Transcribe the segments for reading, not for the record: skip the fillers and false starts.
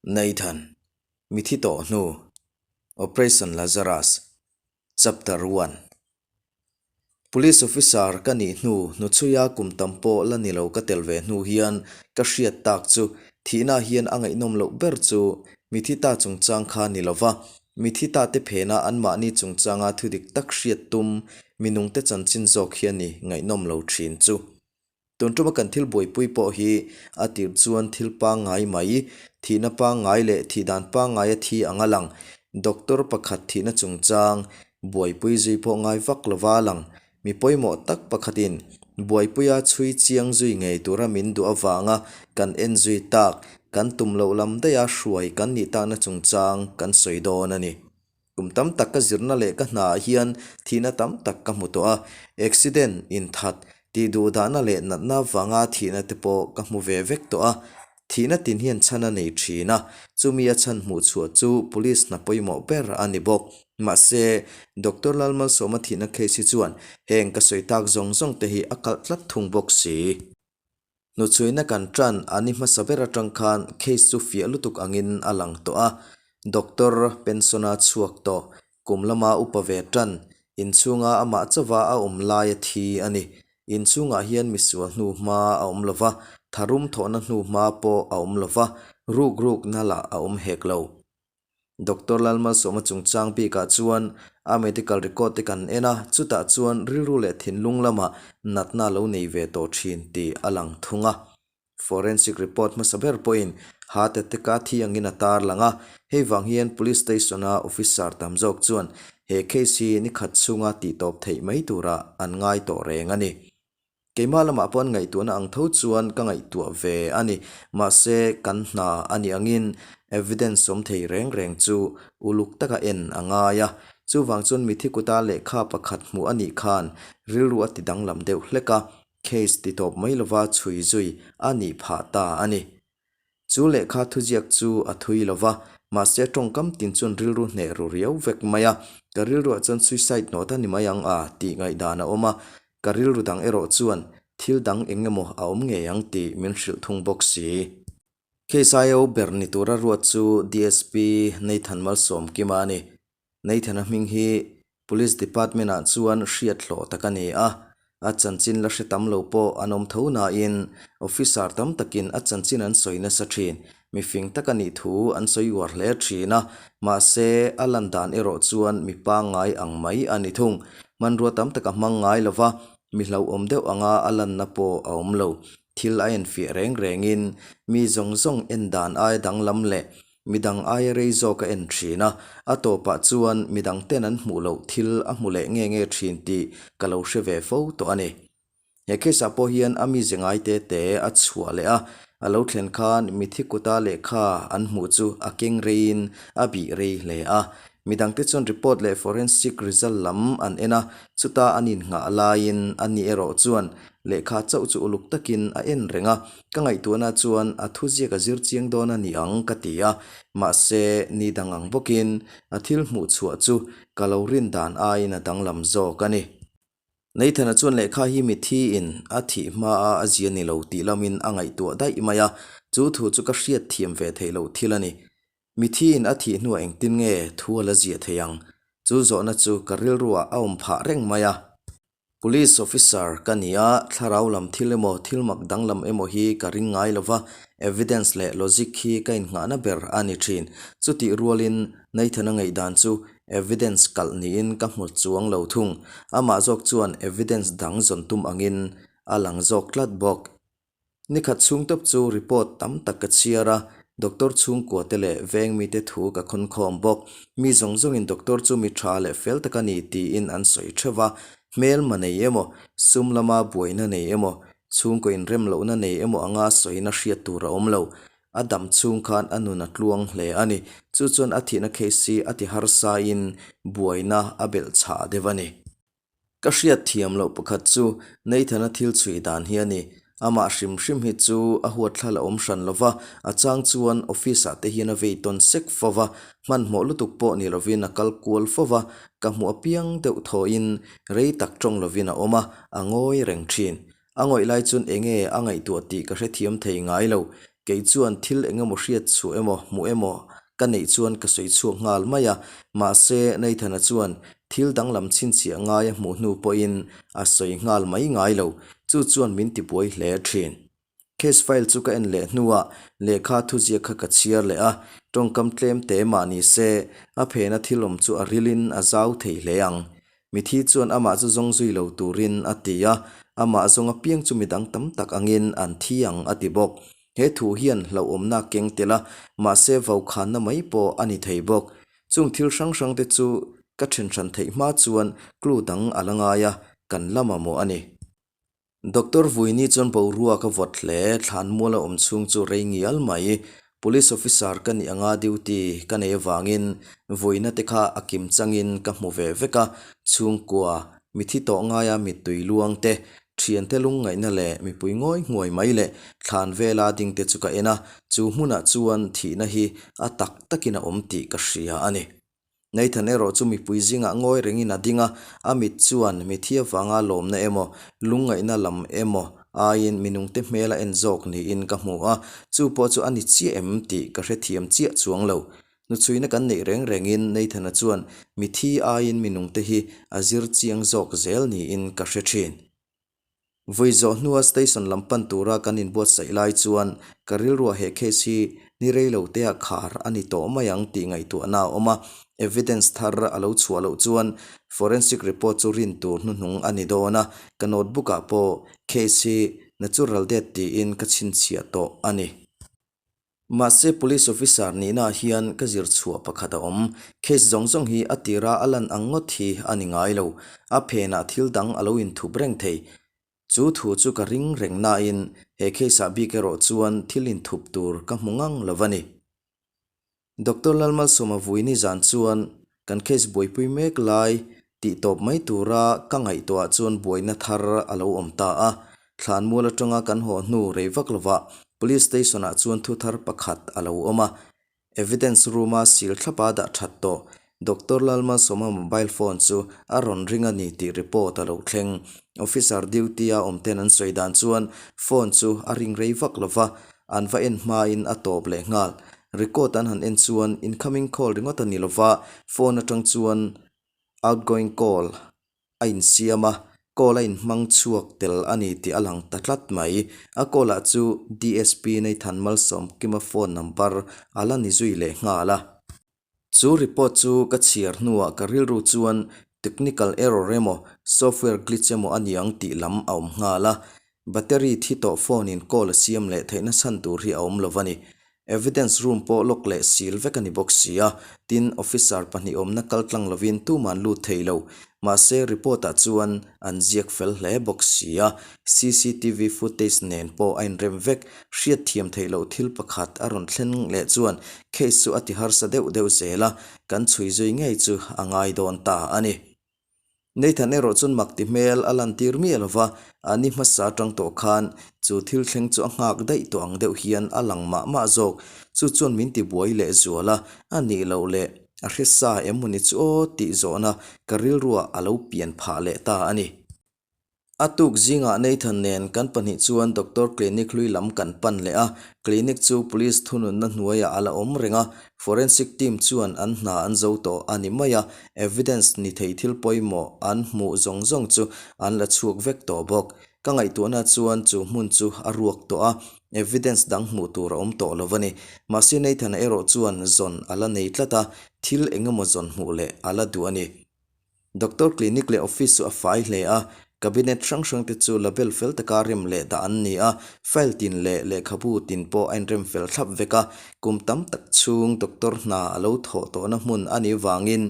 Nathan, Mithi tawh hnu, Operation Lazarus, Chapter One. Police officer ka nih hnu hnuchhuia kum tam pawh la ni lo ka tel ve hnu hian ka hriat tak chu thihna hian a ngaihnawm loh ber chu mithi ta chungchang kha ni lova, mithi ta te phena anmahni chungchanga thudik tak hriat tum minungte chanchin zawk hi a ni ngaihnawm lo thin chu. Tun tuma kan thil buaipui pawh hi a tir chuan thil pangngai mai, thihna pangngai leh thih dan pangngaia thi ang a lang. Doctor pakhat thihna chungchang buaipui zui pawh ngai vak lova lang. Mi pawimawh tak pakhatin buaipuia chhui chiang zui ngei tura min duh avanga kan en zui tak, kan tum loh lam daiha hruai kan nih takna chungchang kan sawi dawn a ni. Kum tam tak ka zirna leh ka hnaah hian thihna tam tak ka hmu tawh a, accident, inthat, tih duhdahna leh natna vanga thihna te pawh ka hmu ve vek tawh a. Thihna tin hian chhan a nei thin a, chumi a chhan hmuh chhuah chu police hna pawimawh ber a ni bawk. Mahse, Doctor Lalmalsawma thihna case hi chuan heng ka sawi tak zawng zawng te hi a kalh tlat thung bawk si. Hnuchhuina kan ṭan a ni hmasa ber aṭang khan case chu fiah lutuk angin a lang tawh a. Doctor pension-a chhuak tawh, kum lama upa ve ṭan, inchhunga amah chauva a awm laia thi a ni. Inchhungah hian misual hnu hma a awm lo va, tharum thawhna hnu hma pawh a awm lo va, ruk rukna lah a awm hek lo. Doctor Lalmalsawma chungchang bikah chuan a medical record te kan en a, chutah chuan rilru leh thinlung lamah natna a lo nei ve tawh thin tih a lang thung a. Forensic report hmasa ber pawhin heart attack a thi angin a tarlang a, hei vang hian police station-a officer tam zawk chuan he case hi ni khat chhunga tihtawp theih mai turah an ngai tawh reng a ni. Keimah lamah pawh an ngaihtuahna ang tho chuan ka ngaihtuah ve a ni. Mahse, kan hna a nih angin evidence awm thei reng reng chu uluk taka en a ngai a. Chuvang chuan mithi kuta lehkha pakhat hmuh a nih khan rilru a ti danglam deuh hlek a, case ti tawp mai lova chhui zui a nih phah ta a ni. Chu lehkha thuziak chu a thui lo va, mahse tawngkam tin chuan rilru hneh ru riau vek mai a, ka rilruah chuan suicide note a ni mai ang a tih ngaihdan a awm a, ka rilru dang erawh chuan thil dang eng emaw a awm ngei ang tih min hrilh thung bawk si. Case IO ber ni tura ruat chu DSP Nathan Malsawmkima a ni. Nathan-a hming hi Police Department-ah chuan hriat hlawh tak a ni a, a chanchin la hre tam lo pawh an awm tho nain officer tam takin a chanchin an sawi nasa thin. Mi fing tak a nih thu an sawi uar hle thin a, mahse a lan dan erawh chuan mi pangngai ang mai a ni thung. Hmanrua tam tak a hmang ngai lo va, mi hlauhawm deuh anga a lanna pawh a awm lo. Thil a enfiah reng rengin mi zawng zawng en dan aia danglam leh Midang aia rei zawk a en thin a, a tawpah chuan midang ten an hmuh loh thil a hmu leh nge nge thin tih ka lo hre ve fo tawh a ni. He case ah pawh hian a mize ngai te te a chhuah leh a, a lo thlen khan mithi kuta lehkha an hmuh chu a keng reiin a bih rei hle a. Midang te chuan report leh forensic result lam an en a, chuta an innghah laiin a ni erawh chuan lehkha chauh chu uluk takin a en reng a, Ka ngaihtuahna chuan a thuziak a zir chiang dawn a ni ang ka ti a, mahse ni dang ang bawkin a thil hmuh chhuah chu ka lo rin dan aiin a danglam zawk a ni. Nathan-a chuan lehkha hi mithi in a thih hmaa a zia ni lo tih lamin a ngaihtuah daih mai a, chu thu chu ka hriat thiam ve theih loh thil a ni. Mithi in a thih hnuah engtin nge thu a la ziah thei ang? Chu zawhna chu ka rilruah a awm phah reng mai a. Police officer ka ni a, thlarau lam thil emaw thil mak danglam emaw hi ka ring ngai lo va, evidence leh logic hi ka innghahna ber a ni thin. Chutih rualin Nathan-a ngaihdan chu evidence kalh niin ka hmu chuang lo thung. Amah zawk chuan evidence dang zawn tum angin a lang zawk tlat bawk. Nikhat chhung tawp chu report tam tak ka chhiar a, doctor chhungkua te leh veng mite thu ka khawn khawm bawk. Mi zawng zawngin doctor chu mi tha leh fel tak a ni tiin an sawi theuh a, hmelma nei emaw, sum lama buaina nei emaw, chhungkaw inrem lohna nei emaw anga sawina hriat tur a awm lo. A dam chhung khan a nun a tluang hle a ni. Chu chuan a thihna case hi a ti harsain buaina a belh chhah deuh a ni. Ka hriat thiam loh pakhat chu Nathan-a thil chhui dan hi a ni. Amah hrim hrim hi chu a huatthlal a awm hran lo va, a chang chuan office-ah te hian a vei tawn sek fo va, hmanhmawh lutuk pawh ni lovin a kal kual fo va, ka hmuh apiang deuh thawhin rei tak tawng lovin a awm a, a ngawi reng thin. A ngawih lai chuan enge a ngaihtuah tih ka hrethiam thei ngai lo. Kei chuan thil eng emaw hriat chhuah emaw hmuh emaw ka neih chuan ka sawi chhuak nghal mai a, mahse Nathan-a chuan thil danglam chhinchhiah ngai a hmuh hnu pawhin a sawi nghal mai ngai lo, chu chuan min tibuai hle thin. Case file chu ka en leh hnuah lehkha thuziak kha ka chhiar leh a, tawngkam tlem te mah ni se a phena thil awm chu a rilin a zau thei hle ang. Mithi chuan amah chu zawng zui lo turin a ti a, amah zawng apiang chu midang tam tak angin an thi ang a ti bawk. He thu hian hlauhawmna a keng tel a, mahse vaukhanna mai pawh a ni thei bawk. Chung thil hrang hrang te chu ka then hran theih hma chuan clue dang a la ngai a, kan la mamawh a ni. Doctor Vuini chuan boruak a vawt hle, thlanmual a awm chhung chu rei ngial mai. Police officer ka nih anga duty ka nei avangin Vuina te kha a kim changin ka hmu ve vek a, chhungkua, mithi tawh ngaia mittui luang te, thiante lungngaihna leh mipui ngawi nghuai mai leh thlan vela ding te chu ka en a, chu hmunah chuan thihna hi a tak takin a awm tih ka hria a ni. Nathan erawh chu mipui zingah ngawi rengin a ding a, a mit chuan mithi avanga lawmna emaw, lungngaihna lam emaw aiin minungte hmel a en zawk niin ka hmu a, chu pawh chu a ni chiah em tih ka hrethiam chiah chuang lo. Hnuchhuina kan neih reng rengin Nathan-a chuan mithi aiin minungte hi a zir chiang zawk zel niin ka hre thin. Vui zawh hnua station lam pan tura kan inbuatsaih lai chuan ka rilruah he case hi ni rei lo tea khar a ni tawh mai ang tih ngaihtuahna a awm a, evidence thar a lo chhuah loh chuan forensic report chu rin tur hnuhnung a ni dawn a, ka notebook ah pawh case hi natural death tiin ka chhinchhiah tawh a ni. Mahse police officer nihna ah hian ka zir chhuah pakhat a awm. Case zawng zawng hi a tira a lan ang ngawt hi a ni ngai lo. A phenah thil dang a lo inthup reng thei. Chu thu chu ka ring reng nain he case ah bik erawh chuan thil inthup tur ka hmu ngang lo a ni. Doctor Lalmalsawma vui nizan chuan Kan case buaipui mek lai tih tawp mai tura ka ngaihtuah chuan buaina thar a lo awm ta a. Thlanmual atanga kan haw hnu rei vak lovah Police Station ah chuan thu thar pakhat a lo awm a. Evidence room a sil thlapa dah that tawh Doctor Lalmalsawma mobile phone chu a rawn ring a ni tih report a lo thleng. Officer duty a awm ten an sawi dan chuan phone chu a ring rei vak lova, an va en hmain a tawp leh nghal. Record an han en chuan incoming call ringawt a ni lova, phone atang chuan outgoing call a insiam a, call a inhmang chhuak tel a ni tih a lang ta tlat mai. A call ah chu DSP Nathan Malsawmkima phone number a la ni zui leh nghal a. Chu report chu ka chhiar hnuah ka rilru chuan technical error emaw software glitch emaw a ni ang tih lam a awm nghal a. Battery thi tawh phone in call a siam leh theihna chhan tur hi a awm lo a ni. Evidence room pawh lock leh seal vek a ni bawk si a, tin officer pahnih awmna kal tlang lovin tuman lut thei lo. Mahse report ah chuan an ziak fel hle bawk si a, cctv footage nen pawh a inrem vek. Hriat thiam theih loh thil pakhat a rawn thleng leh chuan case chu a ti harsa deuh deuh zel a, kan chhui zui ngei chu a ngai dawn ta a ni. Nathan erawh chuan mak ti hmel a lantir miah lo va, a ni hmasa atang tawh khan chu thil thleng chu a nghak daih tawh ang deuh hian a lang mah mah zawk. Chu chuan min ti buai leh zual a, a nih loh leh a hre sa em maw ni chu aw tih zawhna ka rilruah a lo pian phah leh ta a ni. A tuk zingah Nathan nen kan pahnih chuan doctor clinic hlui lam kan pan leh a, clinic chu police thununna hnuaiah a la awm reng a, forensic team chuan an hna an zo tawh a ni mai a, evidence ni thei thil pawimawh an hmuh zawng zawng chu an la chhuak vek tawh bawk. Ka ngaihtuahna chuan chu hmun chu a ruak tawh a, evidence dang hmuh tur a awm tawh lo a ni. Mahse Nathan-a erawh chuan zawn a la nei tlat a, thil eng emaw zawn hmuh leh a la duh a ni. Doctor clinic leh office chu a fai hle a, cabinet hrang hrang te chu label fel taka rem leh dah an ni a, file tin leh lehkhabu tin pawh a inrem fel thlap vek a, kum tam tak chhung doctor hna a lo thawh tawhna hmun a nih vangin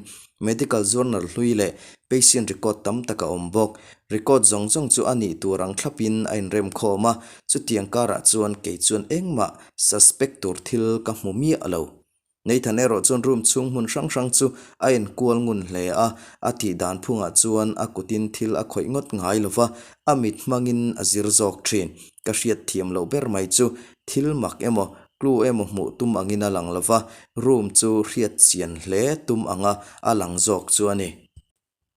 medical journal hlui leh patient record tam tak a awm bawk. Record zawng zawng chu a nih tur ang thlapin a inrem khawm a, chutiang karah chuan kei chuan engmah suspect tur thil ka hmu miah lo. Nathan erawh chuan room chhung hmun hrang hrang chu a enkual ngun hle a, a tih dan phungah chuan a kutin thil a khawih ngawt ngai lo va, a mit hmangin a zir zawk thin. Ka hriat thiam loh ber mai chu thil mak emaw, clue emaw hmuh tum angin a lang lo va, room chu hriat chian hle tum anga a lang zawk chu a ni.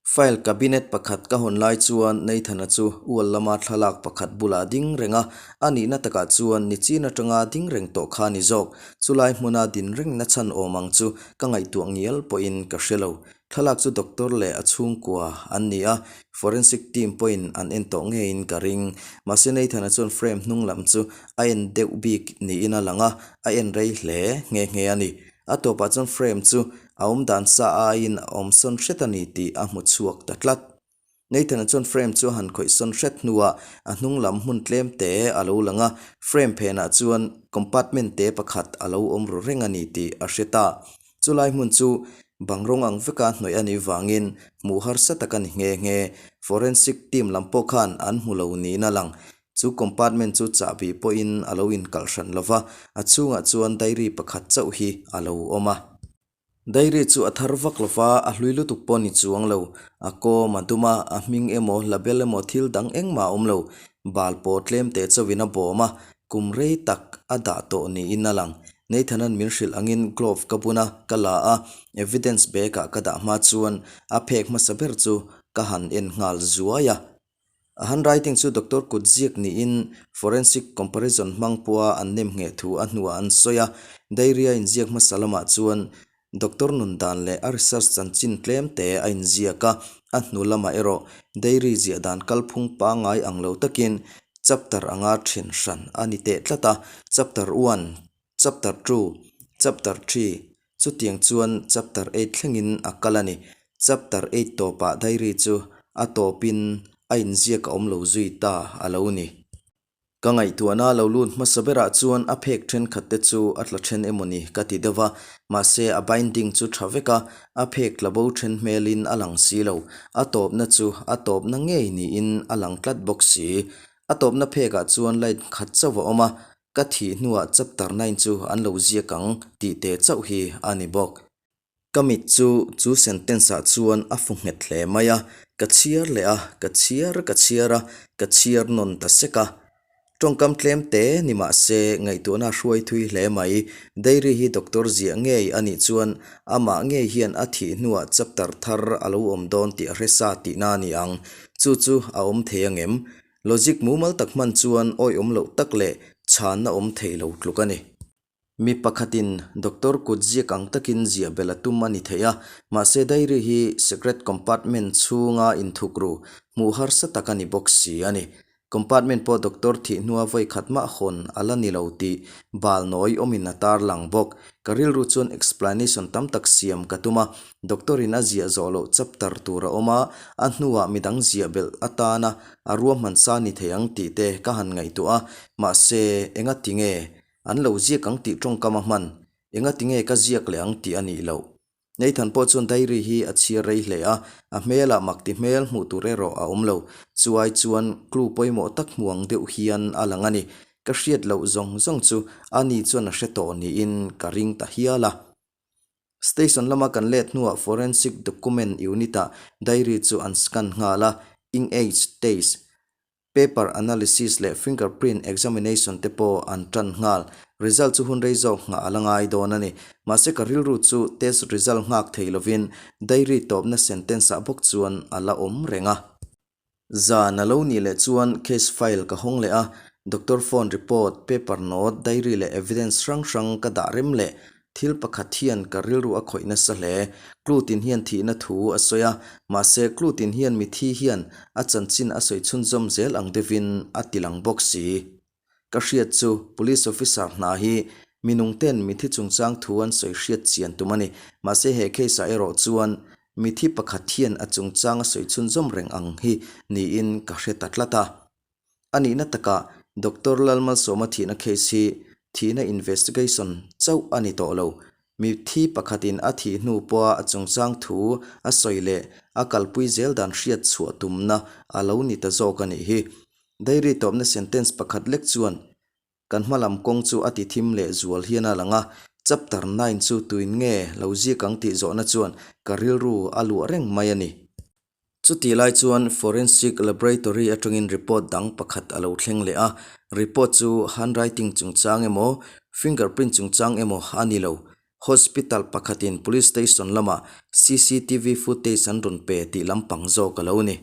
File cabinet pakhat ka hawn lai chuan Nathan-a chu ual lama thlalak pakhat bulah a ding reng a, a nihna takah chuan nichin atanga ding reng tawh kha a ni zawk. Chulai hmuna din rengna chhan awm ang chu ka ngaihtuah ngial pawhin ka hre lo. Thlalak chu doctor leh a chhungkua an ni a, forensic team pawhin an en tawh ngeiin ka ring. Mahse Nathan-a chuan frame hnung lam chu a en deuh bik niin a lang a, a en rei hle nghe nghe a ni. A tawpah chuan frame chu a awm dan sa aiin a awm sawn hret a ni tih a hmu chhuak ta tlat. Nathan-a chuan frame chu a han khawih sawn hret hnuah a hnung lam hmun tlem te a lo lang a, frame phenah chuan compartment te pakhat a lo awm ru reng a ni tih a hre ta. Chulai hmun chu bang rawng ang veka hnawih a nih vangin hmuh harsa tak a ni nghe nghe. Forensic team lam pawh khan an hmu lo niin a lang. Chu compartment chu chahbi pawhin a lo inkalh hran lo va, a chhungah chuan diary pakhat chauh hi a lo awm a. Diary chu a thar vak lo va, a hlui lutuk pawh ni chuang lo. A kawm a dum a, a hming emaw, label emaw thil dang engmah a awm lo. Bal pawh tlem teh chauhin a bawm a, kum rei tak a dah tawh niin a lang. Nathan-a'n min hrilh angin glove ka bun a, ka la a, evidence bag-ah ka dah hma chuan a phek hmasa ber chu ka han en nghal zuai a. A handwriting chu doctor kut ziak niin forensic comparison hmang pawha an nem ngheh thu a hnuah an sawi a. Diary a inziak hmasa lamah chuan doctor nun dan leh a research chanchin tlem te a inziak a, a hnu lamah erawh diary ziah dan kalphung pangngai ang lo takin chapter anga then hran a ni teh tlat a, chapter one, Chapter two, Chapter three, Chutiang chuan Chapter eight thlengin a kal a ni. Chapter eight tawpah diary chu a tawpin a inziak a awm lo zui ta a lo ni. Ka ngaihtuahna lo lut hmasa berah chuan a phek thenkhat te chu a tla then emaw ni ka ti deuh a, mahse a binding chu tha vek a, a phek tla bo then hmelin a lang si lo. A tawpna chu a tawpna ngei niin a lang tlat bawk si. A tawpna phekah chuan light khat chauh a awm a, Ka thih hnuah chapter nine chu an lo ziak ang tih te chauh hi a ni bawk. Ka mit chu chu sentence ah chuan a fu nghet hle mai a, ka chhiar leh a, ka chhiar ka chhiar a, ka chhiar nawn ta sek a. Tawngkam tlem te ni mah se ngaihtuahna a hruai thui hle mai. Diary hi doctor ziah ngei a nih chuan amah ngei hian a thih hnuah chapter thar a lo awm dawn tih a hre sa tihna a ni ang. Chu chu a awm thei angem? Logic mumal tak hman chuan awihawm loh tak leh chhanna awm thei lo tluk a ni. Mi pakhatin doctor kut ziak ang takin ziah belh a tum a ni thei a, mahse diary hi secret compartment chhunga inthukru hmuh harsa tak a ni bawk si a ni. Compartment pawh doctor thih hnua vawi khat mah hawn a la ni lo tih bal nawi awmin a tarlang bawk. Ka rilru chuan explanation tam tak siam ka tum a, Doctor in a ziah zawh loh chapter tur a awm a, a hnuah midang ziah belh atana a ruahman sa ni thei ang tih te ka han ngaihtuah a, mahse enga tinge an lo ziak ang tih tawngkam a hman, enga tinge ka ziak leh ang tih a nih loh. Nathan pawh chuan diary hi a chhiar rei hle a, a hmelah mak ti hmel hmuh tur erawh a awm lo, chuai chuan clue pawimawh tak hmu ang deuh hian a lang a ni. Ka hriat loh zawng zawng chu ani chuan a hre tawh niin ka ring ta hial a. Station lama kan let hnuah Forensic Document Unit-ah diary chu an scan nghal a, ink age test, paper analysis leh fingerprint examination te pawh an tan nghal. Result chu hun rei zawk nghah a la ngai dawn a ni. Mahse ka rilru chu test result nghak thei lovin diary tawpna sentence-ah bawk chuan a la awm reng a. Zan a lo nih leh chuan case file ka hawng leh a, doctor phone report, paper note, diary leh evidence hrang hrang ka dah rem leh. Thil pakhat hian ka rilru a khawih nasa hle. Clue tin hian thihna thu a sawi a, mahse clue tin hian mithi hian a chanchin a sawi chhunzawm zel ang deuhin a ti lang bawk si. Ka hriat chu Police Officer hna hi mi nungten mithi chungchang thu an sawi hriat chian tum a ni. Mahse he case ah erawh chuan mithi pakhat hian a chungchang a sawi chhunzawm reng ang hi niin ka hre ta tlat a. A nihna takah Doctor Lalmalsawma thihna case hi thihna investigation chauh a ni tawh lo. Mithi pakhatin a thih hnu pawha a chungchang thu a sawi leh a kalpui zel dan hriat chhuah tumna a lo ni ta zawk a nih hi. Diary tawpna sentence pakhat lek chuan kan hma lam kawng chu a ti thim leh zual hian a lang a, chapter nine chu tuin nge lo ziak ang tih zawhna chuan ka rilru a luah reng mai a ni. Chutih lai chuan Forensic Laboratory atangin report dang pakhat a lo thleng leh a, report chu handwriting chungchang emaw fingerprint chungchang emaw a ni lo. Hospital pakhatin Police Station lamah cctv footage an rawn pe tih lampang zawk a lo ni.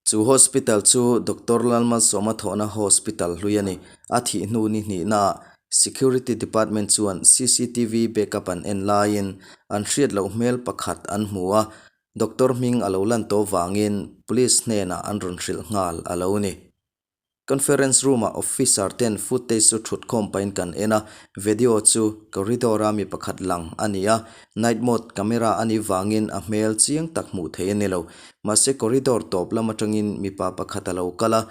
Chu hospital chu Doctor Lalmalsawma thawhna hospital hlui a ni. A thih hnu ni hnihnaah Security Department chuan cctv backup an en laiin an hriat loh hmel pakhat an hmu a, Doctor hming a lo lan tawh vangin Police hnenah an rawn hrilh nghal a lo ni. Conference room-ah officer ten footage chu thut khawm pahin kan en a, video chu corridor-a mi pakhat lang a ni a, night mode camera a nih vangin a hmel chiang tak hmuh theih a ni lo. Mahse corridor tawp lam atangin mipa pakhat a lo kal a,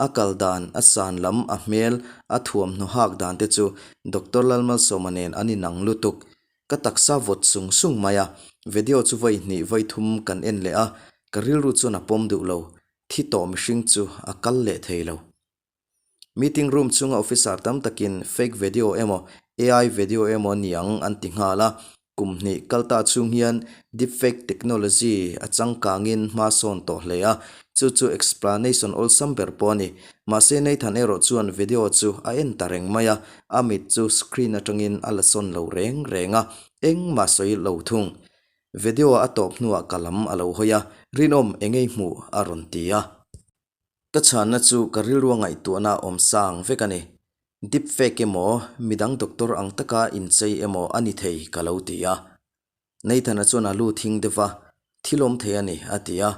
a kal dan, a san lam, a hmel, a thuamhnaw hak dan te chu Doctor Lalmalsawma nen an inang lutuk. Ka taksa vawt sung sung mai a, video chu vawi hnih vawi thum kan en leh a, ka rilru chuan a pawm duh lo. Thi tawh mihring chu a kal leh thei lo. Meeting room chunga officer tam takin fake video emaw AI video emaw ni ang an ti nghal a, kum hnih kal ta chhung hian deepfake technology a changkangin hma sawn tawh hle a, chu chu explanation awlsam ber pawh a ni. Mahse Nathan erawh chuan video chu a en ta reng mai a, a mit chu screen atangin a la sawn lo reng reng a, engmah sawi lo thung. Video a tawp hnuah ka lam a lo hawi a, Rinawm engei hmuh a rawn ti a. Ka chhanna chu ka rilrua ngaihtuahna awm sang vek a ni. Deep fake emaw, midang doctor ang taka inchei emaw a ni thei ka lo ti a. Nathan-a chuan a lu thing deuh va, Thil awm thei a ni, a ti a.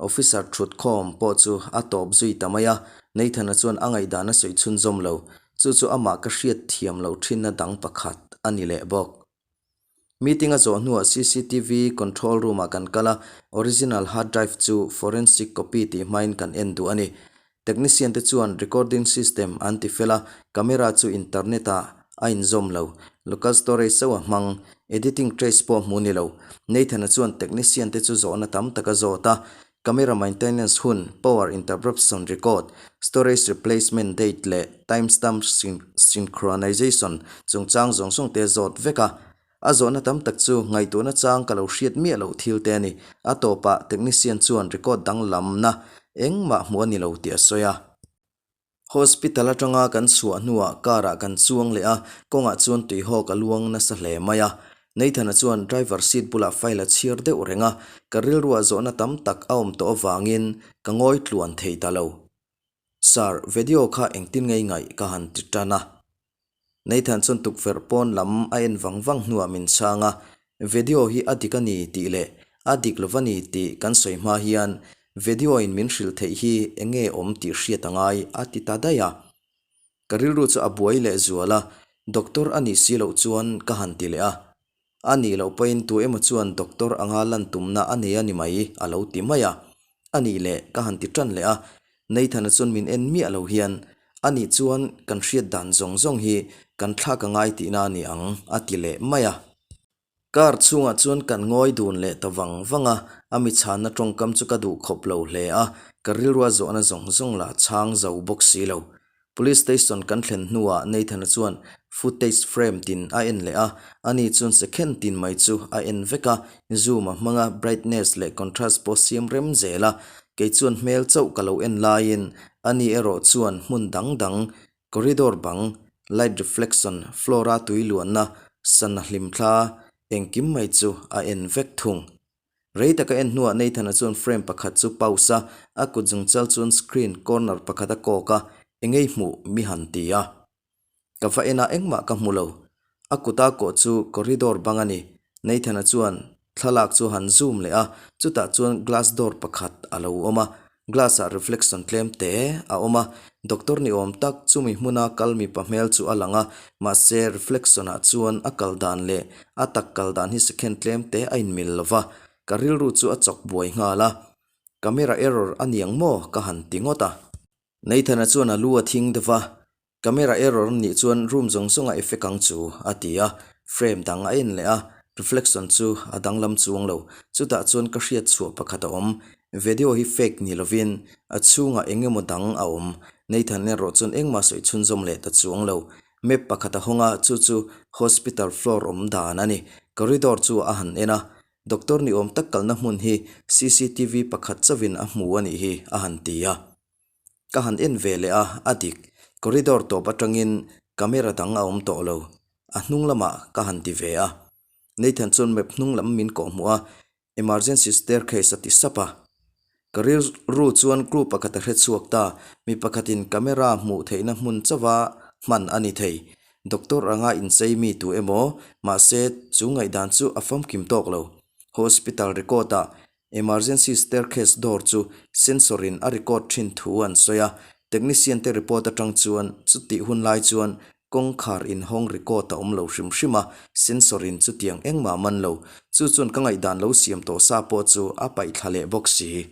Officer thut khawm pawh chu a tawp zui ta mai a, Nathan-a chuan a ngaihdan a sawi chhunzawm lo. Chu chu amah ka hriat thiam loh thinna dang pakhat a ni leh bawk. Meeting a zawh hnuah cctv control room ah kan kal a, original hard drive chu forensic copy tih hmain kan en duh a ni. Technician te chuan recording system an ti fel a, camera chu internet ah a inzawm lo. Local storage chauh a hmang. Editing trace pawh hmu ni lo. Nathan-a chuan technician te chu zawhna tam tak a zawt a, camera maintenance hun, power interruption record, storage replacement date leh timestamp synchronization chungchang zawng zawng te a zawt vek a. A zawhna tam tak chu ngaihtuahna chang ka lo hriat miah loh thil te a ni. A tawpah technician chuan record danglamna engmah hmuh a ni lo tih a sawi a. Hospital atanga kan chhuah hnuah car ah kan chuang leh a, kawngah chuan tuihawk a luang nasa hle mai a. Nathan-a chuan driver seat bulah file a chhiar deuh reng a, ka rilruah zawhna tam tak a awm tawh avangin ka ngawi tluan thei ta lo. Sir, video kha engtin ngei ngaih ka han ti tan a. Nathan chuan tukverh pawn lam a en vang vang hnuah min chhang a, Video hi a dik a ni tih leh a dik lo va ni tih kan sawi hma hian video in min hrilh theih hi eng nge awm tih hriat a ngai a ti ta daih a. Ka rilru chu a buai leh zual a, doctor a nih si loh chuan ka han ti leh a. A nih loh pawhin tu emaw chuan doctor anga lan tumna a nei a ni mai a lo ti mai a. A nih leh ka han ti tan leh a, Nathan-a chuan min en miah lo hian, A nih chuan kan hriat dan zawng zawng hi kan thlak a ngai tihna a ni ang a ti leh mai a. Car chhungah chuan kan ngawi dun leh ta vang vang a, a mi chhanna tawngkam chu ka duh khawp lo hle a, ka rilrua zawhna zawng zawng lah chhang zo bawk si lo. Police station kan thlen hnuah Nathan-a chuan footage frame tin a en leh a, ani chuan second tin mai chu a en vek a, zoom a hmang a, brightness leh contrast pawh siam rem zel a, kei chuan hmel chauh ka lo en laiin ani erawh chuan hmun dang dang, corridor bang, light reflection, floor-a tui luanna, sana hlimthla, engkim mai chu a en vek thung. Rei taka en hnuah Nathan-a chuan frame pakhat chu pause a, a kut zungchal chuan screen corner pakhat a kawk a, Engei hmuh mi han ti a. Ka va en a engmah ka hmu lo. A kuta kawh chu corridor bang a ni. Nathan-a chuan thlalak chu han zoom leh a, chutah chuan glass door pakhat a lo awm a. Glass ah reflection tlem te a awm a, doctor ni awm tak chumi hmuna kal mipa hmel chu a lang a, mahse reflection ah chuan a kal dan leh a tak kal dan hi second tlem te a inmil lo va, ka rilru chu a chawk buai nghal a, camera error a niang maw ka han ti ngawt a. Nathan-a chuan a lu a thing deuh va, Camera error nih chuan room zawng zawng a effect ang chu, a ti a. Frame dang a en leh a, reflection chu a danglam chuang lo. Chutah chuan ka hriat chhuah pakhat a awm. Video hi fake ni lovin a chhungah eng emaw dang a awm. Nathan erawh chuan engmah sawi chhunzawm leh ta chuang lo. Map pakhat a hawng a, chu chu hospital floor awm dan a ni. Corridor chu a han en a, Doctor ni awm tak kalna hmun hi cctv pakhat chauhin a hmu a nih hi, a han ti a. Ka han en ve leh a, a dik. Corridor tawp atangin camera dang a awm tawh lo. A hnung lamah ka han ti ve a. Nathan chuan map hnung lam min kawhhmuh a, Emergency staircase a ti sap a. Ka rilru chuan clue pakhat a hre chhuak ta, mi pakhatin camera hmuh theihna hmun chauha hman a ni thei. Doctor anga inchei mi tu emaw, mahse chu ngaihdan chu a famkim tawk lo. Hospital record ah Emergency staircase door chu sensor in a record thin thu an sawi a, technician te report atang chuan chutih hun lai chuan kawngkhar inhawng record a awm lo hrim hrim a, sensor in chutiang engmah man lo. Chu chuan ka ngaihdan lo siam tawh sa pawh chu a paih thla leh bawk si.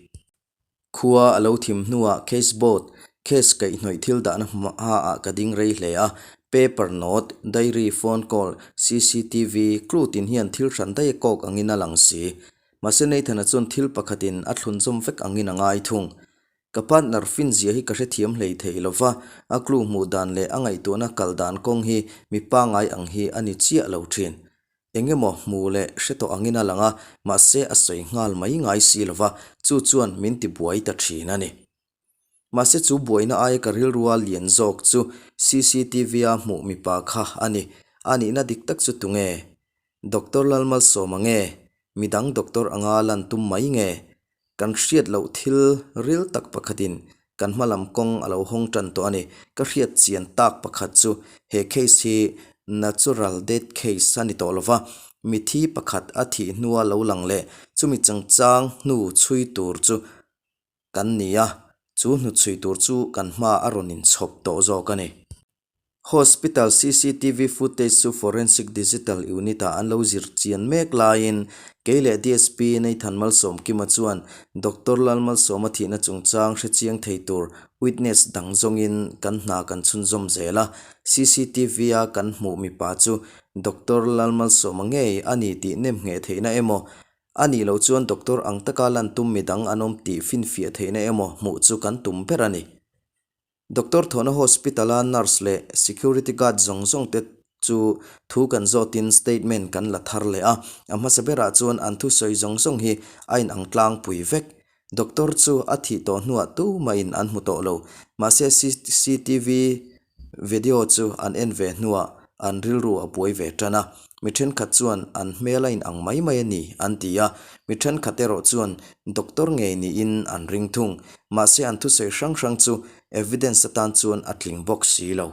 Khua a lo thim hnuah case board, case kaihhnawih thil dahna hmaah ka ding rei hle a, paper note, diary, phone call, cctv, clue tin hian thil hran daih a kawk angin a lang si. Mahse Nathan-a chuan thil pakhatin a thlunzawm vek angin a ngai thung. Ka partner finzia hi ka hrethiam hlei thei lo va, a clue hmuh dan leh a ngaihtuahna kal dan kawng hi mi pangngai ang hi a ni chiah lo thin. Eng emaw hmu leh hre tawh angin a lang a, mahse a sawi nghal mai ngai si lo va, chu chuan min ti buai ta thin a ni. Mahse chu buaina aia ka rilrua lian zawk chu CCTV-a hmuh mipa kha a ni. A nihna dik tak chu tunge? Doctor Lalmalsawma nge? Midang doctor anga lan tum mai nge? Kan hriat loh thil ril tak pakhatin kan hma lam kawng a lo hawng tan tawh a ni. Ka hriat chian tak pakhat chu he case hi natural death case a ni tawh lo va, mithi pakhat a thih hnua lo lang leh chumi changchang hnu chhui tur chu kan ni a, chu hnuchhui tur chu kan hma a rawn inchhawp tawh zawk a ni. Hospital cctv footage chu Forensic Digital Unit-ah an lo zir chian mek laiin kei leh DSP Nathan Malsawmkima chuan Doctor Lalmalsawma thihna chungchang hre chiang thei tur witness dang zawngin kan hna kan chhunzawm zel a, cctv-a kan hmuh mipa chu Doctor Lalmalsawma ngei a ni tih nemngheh theihna emaw a nih loh chuan doctor ang taka lan tum midang an awm tih finfiah theihna emaw hmuh chu kan tum ber a ni. Doctor Thawna Hospital-a nurse leh security guard zawng zawng te chu thu kan zawtin statement kan la thar leh a, a hmasa berah chuan an thusawi zawng zawng hi a inang tlangpui vek. Doctor chu a thih tawh hnuah tumahin an hmu tawh lo. Mahse cctv video chu an en ve hnuah an rilru a buai ve tan a, mi thenkhat chuan an hmel a inang mai mai a ni an ti a, mi thenkhat erawh chuan doctor ngei niin an ring thung. Mahse an thusawi hrang hrang chu evidence atan chuan a tling bawk si lo.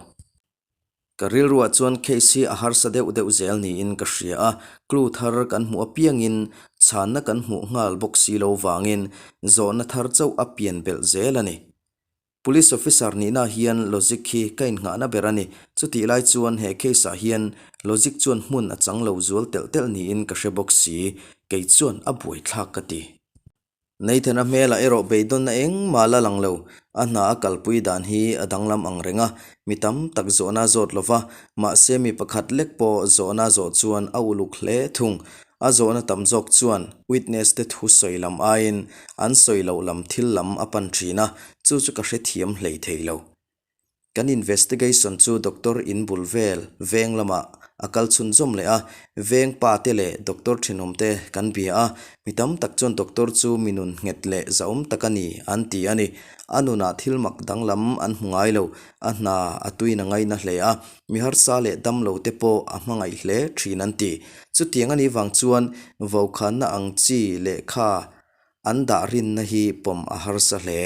Ka rilruah chuan case hi a harsa deuh deuh zel niin ka hria a, clue thar kan hmuh apiangin chhanna kan hmuh nghal bawk si lo vangin zawhna thar chauh a pian belh zel a ni. Police officer nihna hian logic hi ka innghahna ber a ni. Chutih lai chuan he case ah hian logic chuan hmun a chang lo zual telh telh niin ka hre bawk si, kei chuan a buaithlak ka ti. Nathan-a hmelah erawh beidawnna engmah la lang lo. A hna a kalpui dan hi a danglam ang reng a, mi tam tak zawhna a zawt lo va, mahse mi pakhat lek pawh zawhna a zawh chuan a uluk hle thung. A zawhna tam zawk chuan witness te thu sawi lam aiin an sawi loh lam thil lam a pan thin a, chu chu ka hrethiam hlei thei lo. Kan investigation chu doctor in bul vel veng lamah a kal chhunzawm leh a, veng pa te leh doctor thenawm te kan bia a, mi tam tak chuan doctor chu mi nun nghet leh zahawm tak a ni an ti a ni. A nunah thil mak danglam an hmu ngai lo, a hna a tuin a ngaina hle a, mi harsa leh damlo te pawh a hmangaih hle thin an ti. Chutiang a nih vang chuan vokhanna ang chi lehkha an dah rinna hi pawm a harsa hle.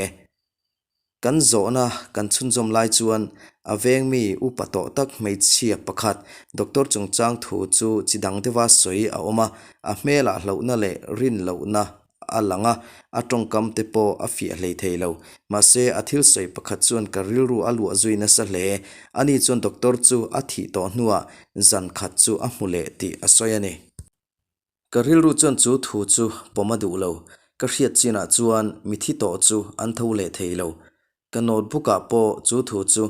Kan zawhna kan chhunzawm lai chuan a veng mi upa tawh tak hmeichhia pakhat doctor chungchang thu chu chi dang deuha sawi a awm a, a hmelah hlauhna leh rin lohna a lang a, a tawngkam te pawh a fiah hlei thei lo. Mahse, a thil sawi pakhat chuan ka rilru a luah zui nasa hle. Ani chuan doctor chu a thih tawh hnuah zan khat chu a hmu leh tih a sawi a ni. Ka rilru chuan chu thu chu pawm a duh lo. Ka hriat chinah chuan mithi tawh chu an tho leh thei lo. Ka notebook ah pawh chu thu chu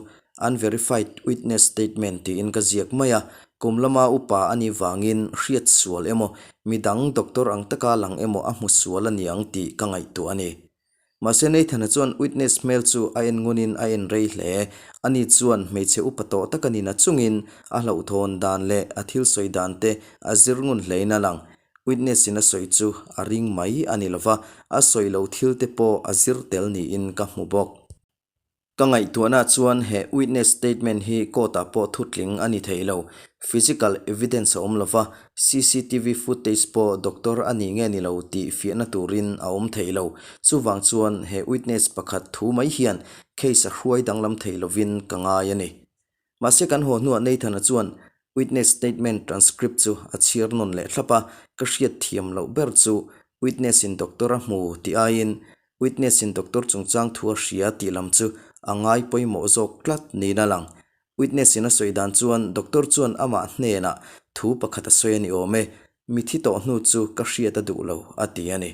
unverified witness statement tiin ka ziak mai a, kum lama upa a nih vangin hriat sual emaw, midang doctor ang taka lang emaw a hmu sual a niang tih ka ngaihtuah a ni. Mahse Nathan-a chuan witness hmel chu a en ngunin a en rei hle. Ani chuan hmeichhe upa tawh tak a nina chungin a hlauhthawn dan leh a thil sawi dan te a zir ngun hlein a lang. Witness-in a sawi chu a ring mai a ni lova, a sawi lo thil te pawh a zir tel niin ka hmu bawk. Ka ngaihtuahna chuan he witness statement hi court-ah pawh thutling a ni thei lo. Physical evidence a awm lova, cctv footage pawh doctor a ni nge ni lo tih fiahna turin a awm thei lo. Chuvang chuan he witness pakhat thu mai hian case a hruai danglam thei lovin ka ngai a ni. Mahse kan haw hnuah Nathan-a chuan witness statement transcript chu a chhiar nawn leh thlap a, ka hriat thiam loh ber chu witness-in doctor a hmu tih aiin witness-in doctor chungchang thu a hria tih lam chu a ngai pawimawh zawk tlat niin a lang. Witness-in a sawi dan chuan doctor chuan amah hnenah thu pakhat a sawi a ni awm e, mithi tawh hnu chu ka hriat a duh lo a ti a ni.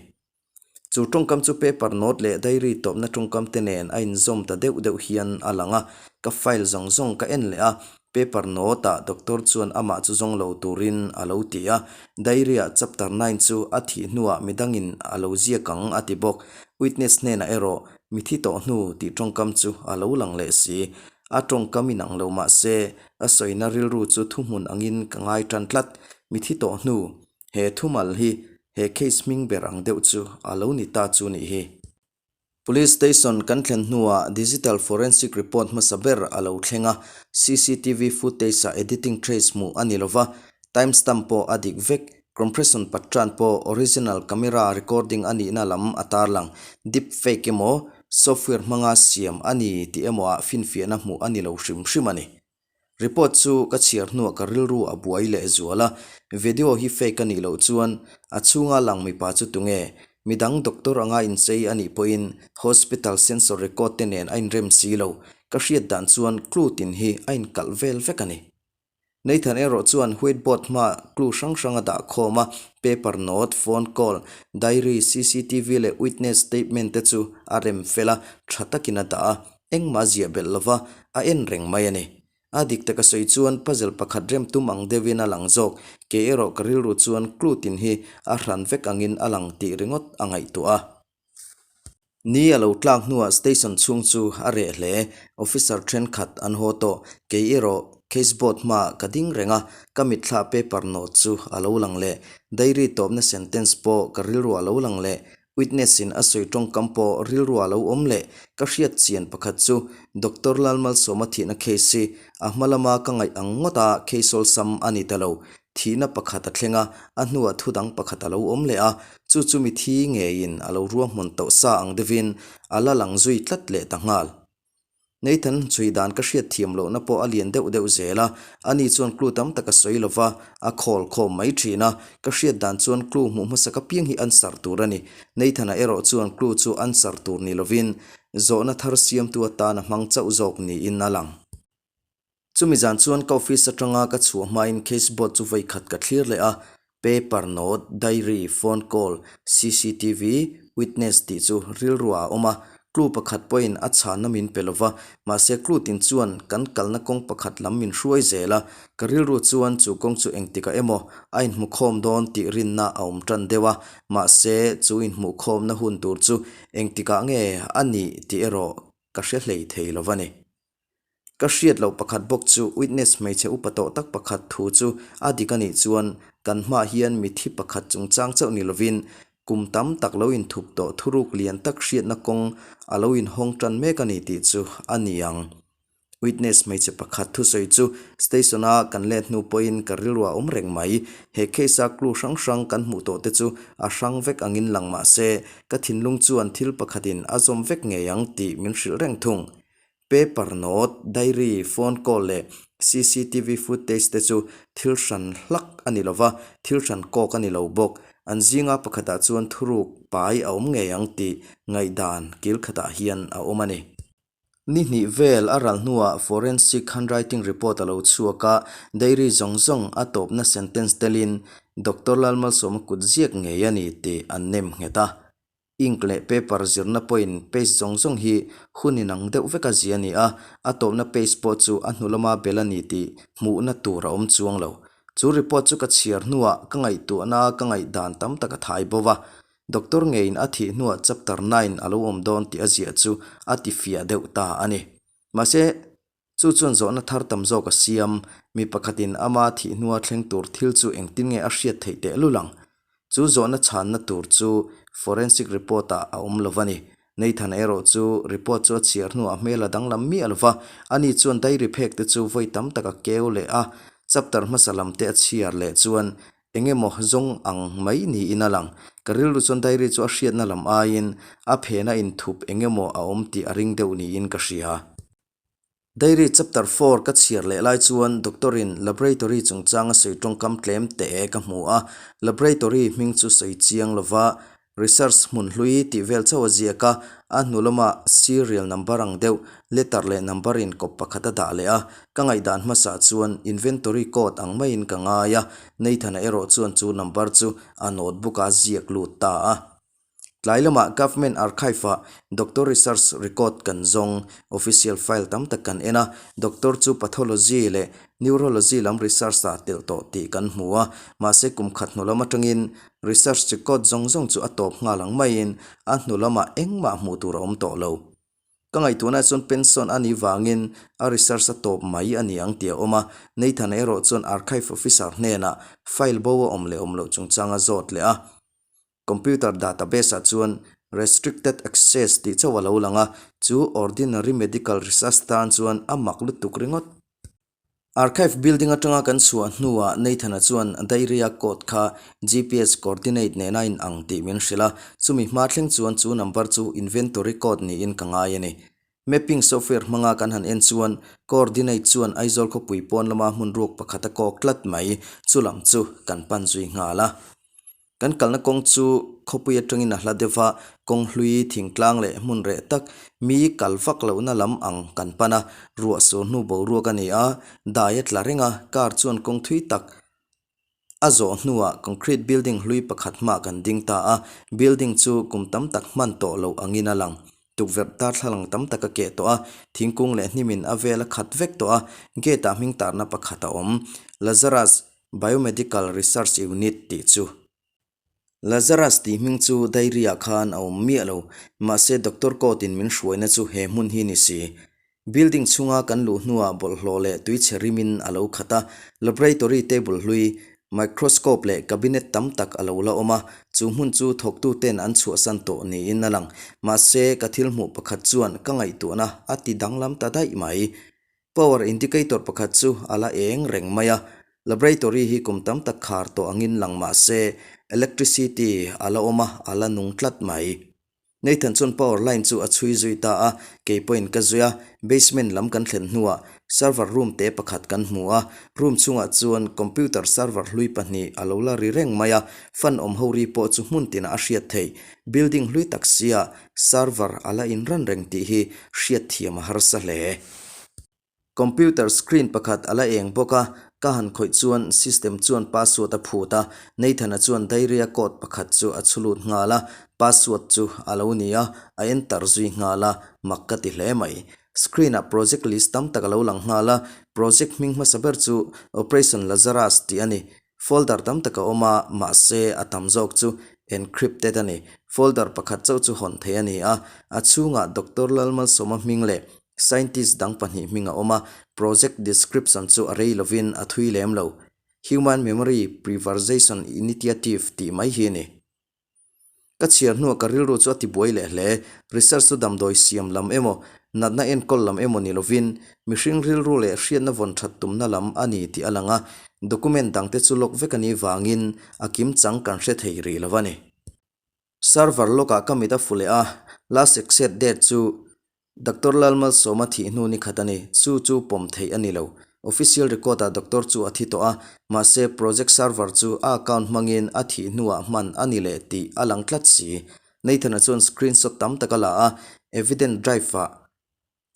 Chu tawngkam chu paper note leh diary tawpna tawngkam te nen a inzawm ta deuh deuh hian a lang a, ka file zawng zawng ka en leh a, paper note ah doctor chuan amah chu zawng lo turin a lo ti a, diary ah chapter nine chu a thih hnuah midangin a lo ziak ang a ti bawk, witness hnenah erawh mithi tawh hnu tih tawngkam chu a lo lang leh si, a tawngkam inang lo mah se a sawina rilru chu thuhmun angin ka ngai tan tlat, mithi tawh hnu he thumal hi He case hming ber ang deuh chu a lo ni ta chu nih hi. Police station kan thlen hnuah digital forensic report hmasa ber a lo thleng a, cctv footage-ah editing trace hmuh a ni lova, time stamp pawh a dik vek, compression pattern pawh original camera recording a nihna lam a tarlang, deep fake emaw software hmanga siam a ni tih emaw ah finfiahna hmuh a ni lo hrim hrim a ni. Report chu ka chhiar hnuah ka rilru a buai leh zual a, video hi fake a nih loh chuan a chhunga lang mipa chu tunge? Midang doctor anga inchei a nih pawhin hospital sensor record te nen a inrem si lo, ka hriat dan chuan clue tin hi a inkalh vel vek a ni. Nathan erawh chuan white board hmaah clue hrang hrang a dah khawm a, paper note, phone call, diary, cctv leh witness statement te chu a rem fel a, tha takin a dah a. Engmah ziah belh lova a en reng mai a ni. A dik taka sawi chuan puzzle pakhat rem tum ang deuhin a lang zawk, kei erawh ka rilru chuan clue tin hi a hran vek angin a lang tih ringawt a ngaihtuah a. Ni a lo tlak hnuah station chhung chu a reh hle, officer thenkhat an haw tawh, kei erawh case board hmaah ka ding reng a, ka mitthla paper note chu a lo lang leh, diary tawpna sentence pawh ka rilru a lo lang leh, Witness in a sawi tawngkam pawh rilru a lo awm leh ka hriat chian pakhat chu Doctor Lalmalsawma thihna case hi a hma lama ka ngaih ang ngawt a case awlsam a ni ta lo. Thihna pakhat a thleng a, a hnuah thu dang pakhat a lo awm leh a, chu chu mithi ngeiin a lo ruahmun tawh sa ang deuhin a la lang zui tlat leh ta nghal. Nathan chhui dan ka hriat thiam lohna pawh a lian deuh deuh zel a, ani chuan clue tam tak a sawi lo va, a khawl khawm mai thin a, ka hriat dan chuan clue hmuh hmasak apiang hi answer tur a ni. Nathan-a erawh chuan clue chu answer tur ni lovin zawhna thar siamtu atan a hmang chauh zawk niin a lang. Chumi zan chuan ka office atanga ka chhuah hmain case board chu vawi khat ka thlir leh a, paper note, diary, phone call, cctv, witness tih chu rilruah a awm a, clue pakhat pawhin a chhanna min pe lova, mahse clue tin chuan kan kalna kawng pakhat lam min hruai zel a, ka rilru chuan chu kawng chu engtikah emaw a inhmukhawm dawn tih rinna a awm tan deuh a, mahse chu inhmuhkhawmna hun tur chu engtikah nge a nih tih erawh ka hre hlei thei lova ni. Ka hriat loh pakhat bawk chu witness hmeichhe upa tawh tak pakhat thu chu a dik a nih chuan kan hmaah hian mithi pakhat chungchang chauh ni lovin kum tam tak lo inthup tawh thuruk lian tak hriatna kawng a lo inhawng tan mek a ni tih chu a ni ang. Witness hmeichhe pakhat thusawi chu station-a kan let hnu pawhin ka rilru a awm reng mai. He case-a clue hrang hrang kan hmuh tawh te chu a hrang vek angin lang mah se ka thinlung chuan thil pakhatin a zawm vek ngei ang tih min hrilh reng thung. Paper note, diary, phone call leh cctv footage te chu thil hran hlak a ni lova, thil hran kawk a ni lo bawk. An zinga pakhatah chuan thuruk pai a awm ngei ang tih ngaihdan kil khatah hian a awm a ni. Ni hnih vel a ral hnuah forensic handwriting report a lo chhuak a, diary zawng zawng a tawpna sentence telin Doctor Lalmalsawma kut ziak ngei a ni tih an nem nghet a. Ink leh paper zirna pawhin page zawng zawng hi hun inang deuh vek a zia a ni a, a tawpna page pawh chu a hnu lama bel a ni tih hmuhna tur a awm chuang lo. Chu report chu ka chhiar hnuah ka ngaihtuahna ka ngaihdan tam tak a thai bo va, Doctor ngeiin a thih hnuah chapter nine a lo awm dawn tih a ziah chu a ti fiah deuh ta a ni. Mahse, Chu chuan zawhna thar tam zawk a siam. Mi pakhatin ama thih hnua thleng tur thil chu engtin nge a hriat theih tehlul ang? Chu zawhna chhanna tur chu forensic report-ah a awm lo va ni. Nathan-a erawh chu report chu a chhiar hnuah a hmel a danglam miah lo va, ani chuan diary phek te chu vawi tam tak a keu leh a, chapter hmasa lam te a chhiar leh chuan eng emaw zawng ang mai niin a lang. Ka rilru chuan diary chu a hriatna lam aiin a phena inthup eng emaw a awm tih a ring deuh niin ka hria. Diary chapter four ka chhiar leh lai chuan doctor in laboratory chungchang a sawi tawngkam tlem teh e ka hmu a, laboratory hming chu sawi chiang lova research hmun hlui tih vel chauh a ziak a, a hnu lama serial number ang deuh letter leh number in kawp pakhat a dah leh a, ka ngaihdan hmasa chuan inventory code ang maiin ka ngai a, Nathan-a erawh chuan chu number chu a notebook a ziak lut ta a. Tlai lamah Government Archive-ah Doctor Research Record kan zawng, official file tam tak kan en a, Doctor chu Pathology leh Neurology lam research-ah telh tawh tih kan hmu a, mahse kum khat hnu lam atangin research record zawng zawng chu a tawp nghal ang maiin a hnu lamah engmah hmuh tur a awm tawh lo. Ka ngaihtuahna chuan pension a nih vangin a research a tawp mai a ni ang tih a awm a, Nathan erawh chuan Archive Officer hnenah file bo a awm leh awm loh chungchang a zawt leh a. Computer database ah chuan Restricted Access tih chauh a lo lang a, chu Ordinary Medical Research tan chuan a mak lutuk ringawt. Archive building atanga kan chhuah hnuah Nathan-a chuan diary-a code kha GPS coordinate nena in ang tih min hrilh a, chumi hma thleng chuan chu number chu inventory code niin ka ngai a ni. Mapping software hmanga kan han en chuan coordinate chuan Aizawl khawpui pawn lama hmun ruak pakhat a kawk tlat mai, chu lam chu kan pan zui nghal a. Kan kalna kawng chu khawpui atangin a hla deuh va, kawng hlui, thingtlang leh hmun reh tak mi kal vak lohna lam ang kan pan a, ruah sur hnu boruak a ni a, dai a tla reng a, car chuan kawng thui tak a zawh hnuah concrete building hlui pakhat hmah kan ding ta a, building chu kum tam tak hman tawh loh angin a lang. Tukverh darthlalang tam tak a keh tawh a, thingkung leh hnimin a vel a khat vek tawh a, gate ah hming tarna pakhat a awm. Lazarus Biomedical Research Unit tih chu. Lazarus tih hming chu diary ah khan a awm miah lo, mahse doctor coat in min hruaina chu he hmun hi ni si. Building chhunga kan luh hnuah bawlhhlawh leh tuichhe rimin a lo khat a, laboratory table hlui, microscope leh cabinet tam tak a lo la awm a, chu hmun chu thawktu ten an chhuahsan tawh niin a lang. Mahse ka thil hmuh pakhat chuan ka ngaihtuahna a ti danglam ta daih mai. Power indicator pakhat chu a la eng reng mai a, laboratory hi kum tam tak khar tawh angin lang mah se electricity a la awm a, a la nung tlat mai. Nathan chuan power line chu a chhui zui ta a, kei pawhin ka zui a, basement lam kan thlen hnuah server room te pakhat kan hmu a, room chhungah chuan computer server hlui pahnih a lo la ri reng mai a, fan awm ho ri pawh chu hmun tinah a hriat theih. Building hlui tak sia server a la inran reng tih hi hriatthiam a harsa hle. Computer screen pakhat a la eng bawk a, ka han khawih chuan system chuan password a phut a, Nathan-a chuan diary-a code pakhat chu a chhu lut nghal a, password chu a lo ni a, a enter zui nghal a, mak ka ti hle mai. Screen-ah project list tam tak a lo lang nghal a, project hming hmasa ber chu Operation Lazarus tih a ni. Folder tam tak a awm a, mahse a tam zawk chu encrypted a ni. Folder pakhat chauh chu hawn theih a ni a, a chhungah Doctor Lalmalsawma hming leh Scientist dang pahnih hming a awm a, project description chu a rei lovin a thui lem lo. Human Memory Preversation Initiative tih mai hi a ni. Ka chhiar hnuah ka rilru chu a tibuai leh hle. Research chu damdawi siam lam emaw, natna enkawl lam emaw ni lovin, mihring rilru leh hriatna vawn that tumna lam a ni tih a lang a. Document dangte chu lawk vek a nih vangin a kimchang kan hre thei rih lo a ni. Server lawkah ka mit a fu leh a, last exit date chu Doctor Lalmalsawma thih hnu ni khat a ni, chu chu pawm theih a ni lo. Official record ah doctor chu a thi tawh a, mahse project server chu a account hmangin a thih hnuah hman a ni leh tih a lang tlat si. Nathan-a chuan screenshot tam tak a la a, evident drive ah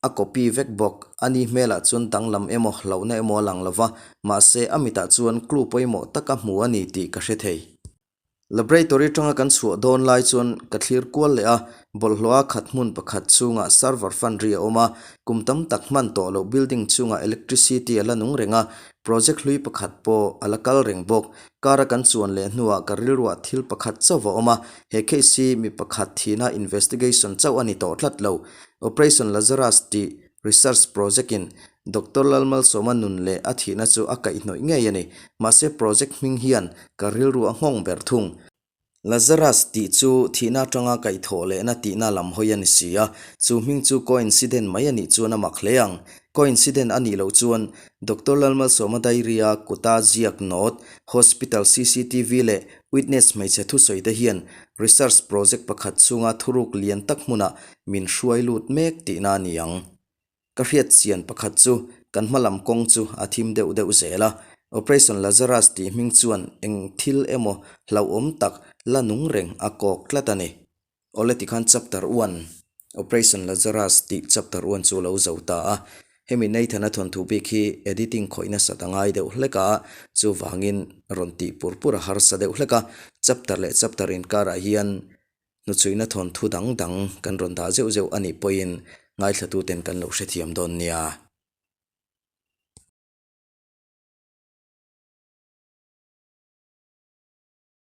A copy vek bawk. A ni hmelah chuan danglam emaw hlauhna emaw a lang lo va, mahse a mitah chuan clue pawimawh taka hmu a ni tih ka hre thei. Laboratory tanga kan chhuah dawn lai chuan ka thlir kual leh a, bawlhhlawha khat hmun pakhat chhungah server fan ri a awm a, kum tam tak hman tawh loh building chhungah electricity a la nung reng a, project hlui pakhat pawh a la kal reng bawk. Car a kan chuan leh hnuah ka rilruah thil pakhat chauh a awm a, he case hi mi pakhat thihna investigation chauh a ni tawh tlat lo. Operation Lazarus tih research project in Doctor Lalmalsawma nun leh a thihna chu a kaihhnawih ngei a ni. Mahse project hming hian ka rilru a nghawng ber thung. Lazarus tih chu thihna atanga kaihthawh lehna tihna lam hawi a ni si a, chu hming chu coincident mai a nih chuan a mak hle ang. Coincident a nih loh chuan Doctor Lalmalsawma Diary-a kuta ziak note, hospital cctv leh witness hmeichhe thusawi te hian research project pakhat chhunga thuruk lian tak hmunah min hruai lut mek tihna a ni ang. Ka hriat chian pakhat chu kan hma lam kawng chu a thim deuh deuh zel a, Operation Lazarus tih hming chuan eng thil emaw hlauhawm tak la nung reng a kawk tlat a ni. Awle tikhan Chapter one, Operation Lazarus tih Chapter one chu lo zo ta a, hemi Nathan-a thawnthu bik hi editing khawih nasat a ngai deuh hlek a, chuvangin rawn tih pur pur a harsa deuh hlek a, Chapter leh Chapter inkarah hian Hnuchhuihna thawnthu dang dang kan rawn dah zeuh zeuh a nih pawhin ngaithlatuten kan lo hrethiam dawn nia.